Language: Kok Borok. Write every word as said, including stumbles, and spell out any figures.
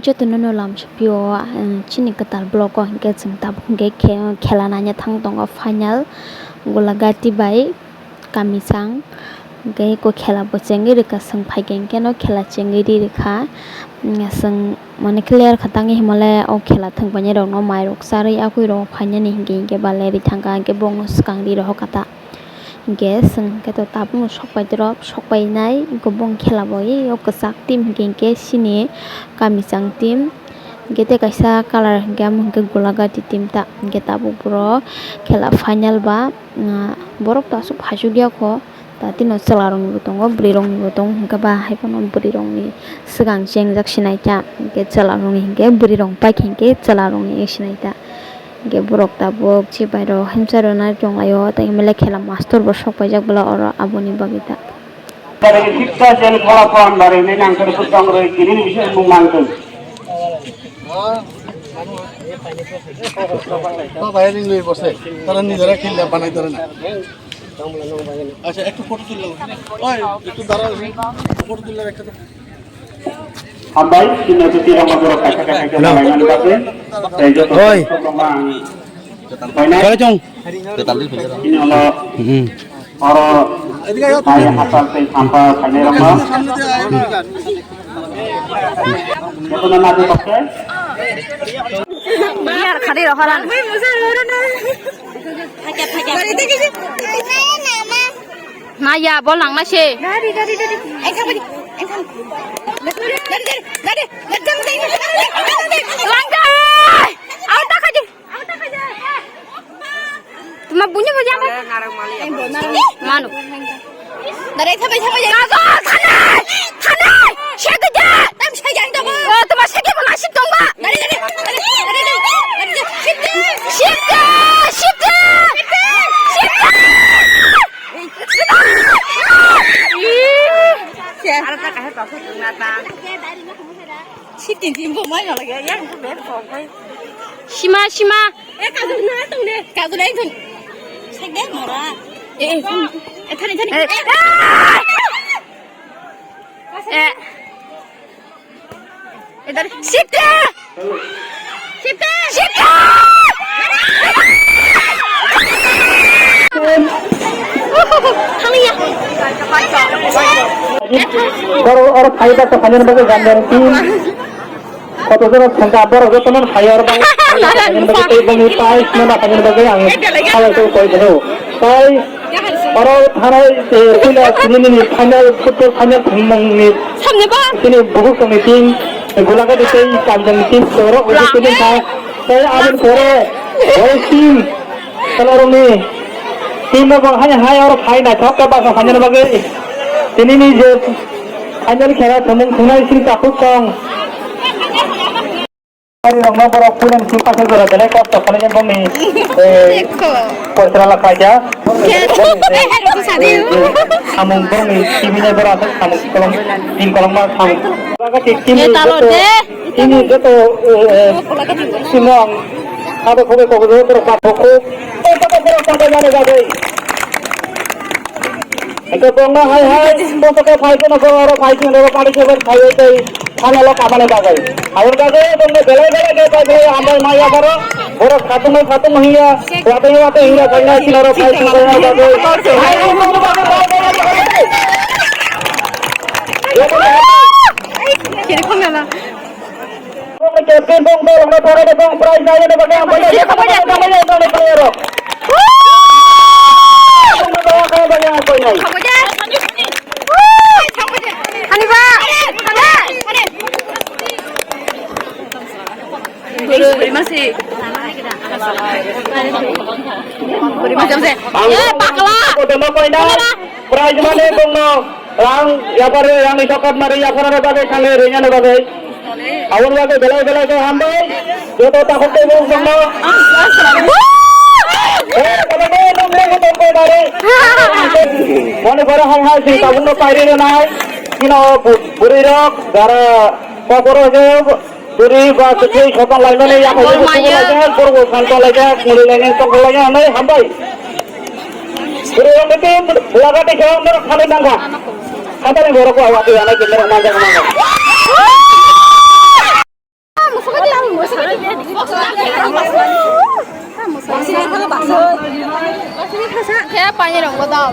Jotono no lamsapio, eh, chini kwtal vlog o hinkhe chwng tabuk hinkhe khe-, khela naina thang tongo final Golagati bai Kamisang. Hinkhe eko khela bo chengwi rwkha, chwng phaikhe hinkhe no khela chengwi ri rwkha. Mm, chwng mane clear kha tangwi himale o khela thwngpaini rokno mairok charwi akwirok phainani hinkhe hinkhe ba lerwi thangkha hinkhe bongno swkang ri rohorkha ta. Hinkhe chwng hinkhe to tabukno sokpai dorop, sokpainai, hinkhe bong khela bo, ei, o kwchak team hinkhe, hinkhe chini Kamisang team. Hinkhe tei kaisa colour hinkhe, amo hinkhe Golagati team ta. Hinkhe tabuk borok khela final ba, ah, borok to aswk phaichukya kho, ta tino chwlarokni bo tongo, bwrwirokni bo tongo, hinkhe ba haiphano bwrwirokni swkang chengjak sinai ta. Hinkhe chwlarokni hinkhe bwrwirok paikha hinkhe chwlarokni sinai ta. Hinkhe borok tabuk chibai rok himsa rwna tonglaio, tei M L A khela master bo sok paijak bwla oro aboni bagwi ta. Barwi sipta jen khala phan barwi nai nangkhe bwswk rwi tini ni bising mung mangkhe. তো ভাই রিং লই বসে, তারা নিজেরা খেললে বানাই ধরে না। আচ্ছা, একটু ফটো তুললাম। ওই, একটু দাঁড়াও, ফটো তুললাম একটা তো। Hambai, chini Tirama borok kaisa kaisa khe malaimani bagwi. Tei joto Oi. Borokno ang hoinai. Chalo chong. Chini ulo Hmm. oro pai hachal tei sampa khainai rokno. Jotono nadi bakhe. Biar khadi rohoran. Maya, bol nang na se. Dari, dari, dari. Ai, sama di. Ai, sama. Dari, dari, dari. Langkai! Out na khaji. Tuma bunyi khaji apa? Manu. Dari, sama, sama, ya. Kago, thanai! Thanai! Sekja! Tam sekja, tam. Oh, tuma sekja mana sih tong ba? Dari, dari, dari, dari, dari, dari. Sekja! Sekja! Sekja! Sekja! Sima, sima. Eh, eh, thani, thani. Eh. Eh. Edar, sipte! Sipte! Sipte! Thangya. Oro, oro phaida to khaina bagwi jandar team. Koto jora thangka borok jotono phai oro bagwi. Nara nukha. Tei boni prize no na khaina bagwi ang khalai to koi dino. Tai Oro thanai, eh, puila sinini final, football final thwngmungni Samne ba? Sini bukhuk songni team, eh, Golagati tei Kamjangni team, oro uji Lang. Sini kha. Tei aboni pore, boys team, Kalarungni team no bang hai hai oro phai naithok khe basa phainani bagwi. Sinini je final khela thwngmung thwngnai sini takhuk song. Ari rokno borok puilani simi kaisa jora belai kosto khlainai bongni, eh, Ekho. Poisra la khlaijak. Ekho. Samung bongni sibinai borok aswk samung kolom, tin kolom ma samung. Jaga tik tini Eh, talo joto, de. Tini joto, eh, eh, simong, abo khobai kokjagwi borok bathok kuk. Tei joto borok tangkhaimani bagwi. Hingke bongno hai hai, bosok khe phai kheno bo oro phai kheno bo pari khebo phai tei thana lo kamani bagwi. Aboni bagwi bongno belai belai khe pai belai hambai mai yapharo. Borok khatung no khatung hiya, watwi watwi hiya, phai na chini oro phai kheno bagwi. Hai hai bongno bagwi pai belai belai. Kiri khongala. Captain bong dol hwnwi thangwi bong prize nai hwnwi bagwi ang painai. Bong dol hwnwi thangwi bong painai. Ani ba. Buri masi. Buri masi amse. Ang Eh, pakla. Ko demo painai. Prize money bongno rang yapar rang ni sokat mari yapar na bagwi thangwi ringa na bagwi. Aboni bagwi belai belai khe hambai. Joto takhuk tei bong bongno. Eh, kala kala nong nong nong koi mari. Mone kore hai hai si tabuk no pairi na nai. Kino bu-, buri rok dara kokoro je. Bwrwi ba kwthwi sopan laimani yaphai Bor maya. Sopan laijak, borok bo san tong laijak, muli lainai tong laijak, hambai, hambai. Bwrwi rok tei bwla gati khe norok thani nangkha. Hathani borok bo awatwi anai khe norok manjak manjak. Khe painirokbo dao.